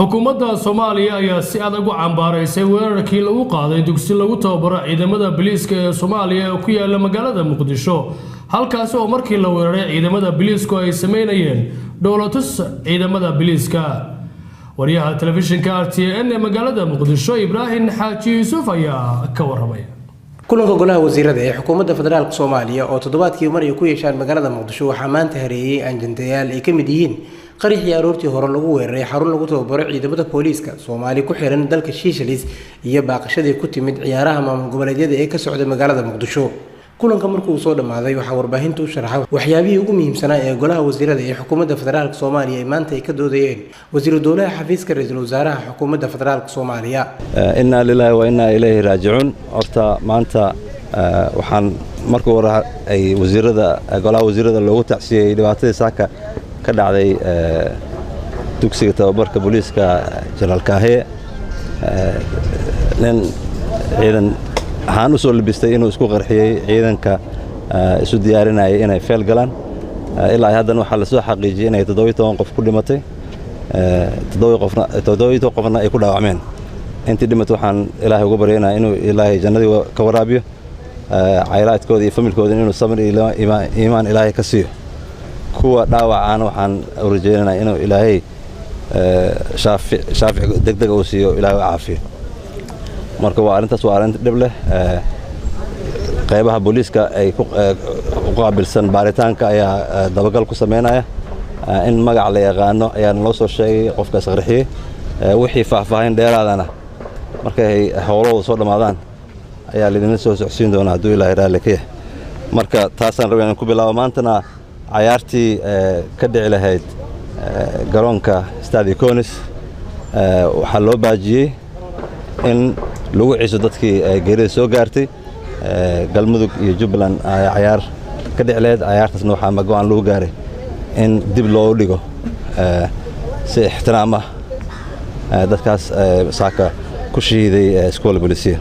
Xukuumadda Soomaaliya ayaa si adag u cambaaraysay weerarkii lagu qaaday dugsi lagu tababaro ciidamada biliiska ee Soomaaliya ee ku yaala magaalada Muqdisho, halkaasi oo markii la weeraray ciidamada biliisku ay sameynayeen dhoolatus ciidamada biliiska. Wariyaha telefishinka RTN ee magaalada Muqdisho, Ibraahim Xaaji Yuusuf, ayaa ka waramaya. Kulanka golaha wasiirada ee xukuumadda federaalka Soomaaliya oo toddobaadkii mar ay ku yeeshaan magaalada Muqdisho waxaa maanta hareeyay anjantayaal ay ka mid yihiin qaraxii aroortii hore lagu weeraray xarun lagu tababaro ciidamada booliiska Soomaali ku xiran dalka Seychelles iyo baaqashadii ku timid ciyaaraha maamul goboleedyada ee ka socda magaalada Muqdisho. Kulanka markuu soo dhammaaday waxaa warbaahinta u sharaxay waxyaabihii ugu muhiimsanaa ee golaha wasiirada ee xukuumadda federaalka Soomaaliya ay maanta ay ka doodayeen wasiiru dowlaha xafiiska ra'iisul wasaaraha xukuumadda federaalka Soomaaliya. Innaa lilaahi wa innaa ilayhi raajicuun. Horta maanta waxaan marka hore ay wasiirada golaha wasiirada loogu tacsiyey dhibaatadii saaka ka dhacday dugsiga tababarka booliiska Jenaraal Kaahiye. Nin ciidan waxaan u soo labistay inuu isku qarxiyey ciidanka isu diyaarinayay inay feel galaan. Ilaa haddana waxaa lasoo xaqiijiyey inay 17 qof ku dhimatay, 17 qofna ay ku dhaawacmeen. Intii dhimatay waxaan Ilaahay uga baryaynaa inuu Ilaahay jannadii ka waraabiyo, caylaadkooda iyo familkooda inuu samir iyo iimaan Ilaahay ka siiyo. Kuwa dhaawacaana waxaan u rajaynaynaa inuu Ilaahay shaafic degdega uu siiyo, Ilaahay u caafiyo. Marka waa arrintaas, waa arrin dhib leh. Qaybaha booliiska ay u qaabilsan baaritaanka ayaa dabagal ku sameynaya. In magac la yaqaano ayaa naloo soo sheegay qofkaas qarxiyey. Wixii faahfaahin dheeraadana markay howlahooda soo dhammaadaan ayaa laydinla soo socsiin doonaa hadduu Ilaahay raalli ka yahay. Marka taasaan rabay inaan ku bilaabo. Maantana cayaartii ka dhici lahayd garoonka Stadium Conis waxaa loo baajiyey in lagu ciso dadkii geerida soo gaartay. Galmudug iyo Jubbaland cayaar ka dhici lahayd, cayaartaasna waxaa go'aan lagu gaaray in dib loo dhigo si ixtiraam ah dadkaas saaka ku shahiiday iskoola bolisiya.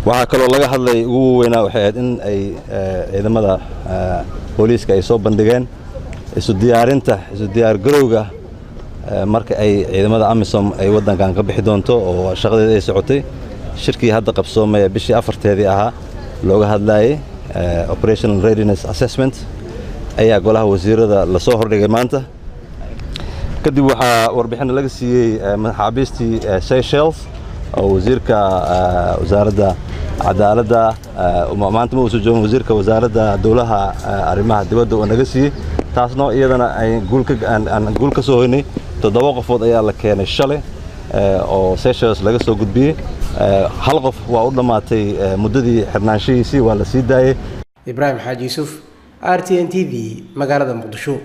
Waxaa kaloo laga hadlay ugu weynaa waxay ahayd in ay ciidamada booliiska ay soo bandhigeen isu diyaarinta, isu diyaargarowga marka ay ciidamada AMISOM ay waddankan ka bixi doonto oo shaqadeeda ay socotay. Shirkii hadda qabsoomaya bishii 4-teedii ahaa looga hadlayay operational readiness assessment ayaa golaha wasiirada lasoo hordhigay maanta. Kadib waxaa warbixin laga siiyey maxaabiistii Seychelles oo wasiirka wasaaradda cadaaladda, maanta ma uusan joogin wasiirka wasaaradda dowlaha arrimaha dibadda, oo naga siiyey. Taasna iyadana aan guul ka soo hoynay. 7 qofood ayaa la keenay shalay oo Seychelles laga soo gudbiyey. Hal qof waa u dhammaatay muddadii xirnaanshihiisii, waa la sii daayey. Ibraahim Xaaji Yuusuf, RTN TV, magaalada Muqdisho.